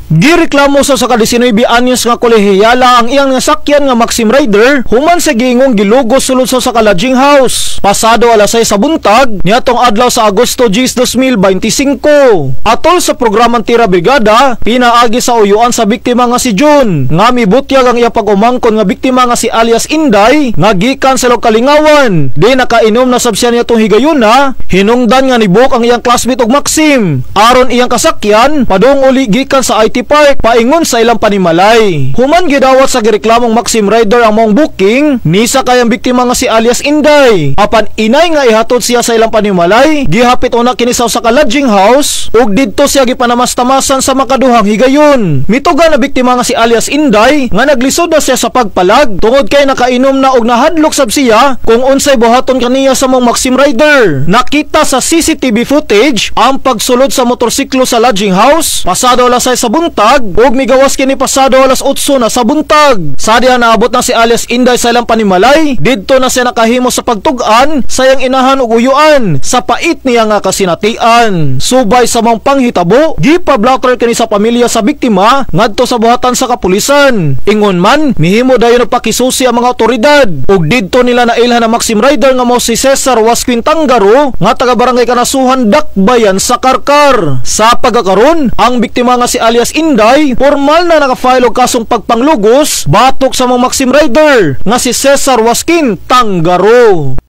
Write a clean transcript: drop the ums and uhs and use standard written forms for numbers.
Gireklamo sa 19 anyos nga kolehiyala ang iyang nasakyan nga Maxim Rider human sa giingong gilugos sulod sa lodging house pasado alas 6 sa buntag niadtong adlaw sa Agosto 10, 2025. Atol sa programang Tira Brigada, pinaagi sa uyuan sa biktima nga si June nga mibutyag ang iya pag-umangkon nga biktima nga si alias Inday nga gikan sa Kalingawan. Di nakainom na sab siya niadtong higayuna, hinungdan nga nibook ang iyang classmate og Maxim aron iyang kasakyan padung uli gikan sa IT Park paingon sa ilang panimalay. Human gidawat sa gireklamong Maxim Rider ang maong booking, nisakay ang biktima nga si alias Inday. Apan inay nga ihatod siya sa ilang panimalay, gihapit una kini sa usa ka lodging house ug didto siya gipanamastamasan sa makaduhang higayon. Mituga na biktima nga si alias Inday nga naglisod na siya sa pagpalag tungod kay nakainom na og nahadlok sab siya kung unsay buhaton kaniya sa maong Maxim Rider. Nakita sa CCTV footage ang pagsulod sa motorsiklo sa lodging house pasado alas 6 sa buntag ug migawas kini pasado alas 8 na sa buntag. Sa diha naabot na si alias Inday sa ilang panimalay, didto na siya nakahimo sa pagtug-an sa iyang inahan ug uyuan sa pait niya nga kasinatian. Subay sa maong panghitabo, gipa-blotter kini sa pamilya sa biktima ngadto sa buhatan sa kapulisan. Ingon man, mihimo dayon og pakisusi ang mga otoridad ug didto nila nailhan ang Maxim Rider nga mao si Cesar Wasquin Tanggaro nga taga Barangay Kanasuhan, Dakbayan sa Carcar. Sa pagkakaron, ang biktima nga si alias Inday formal na naka-file og kasong pagpanglugos batok sa maong Maxim Rider nga si Cesar Wasquin Tanggaro.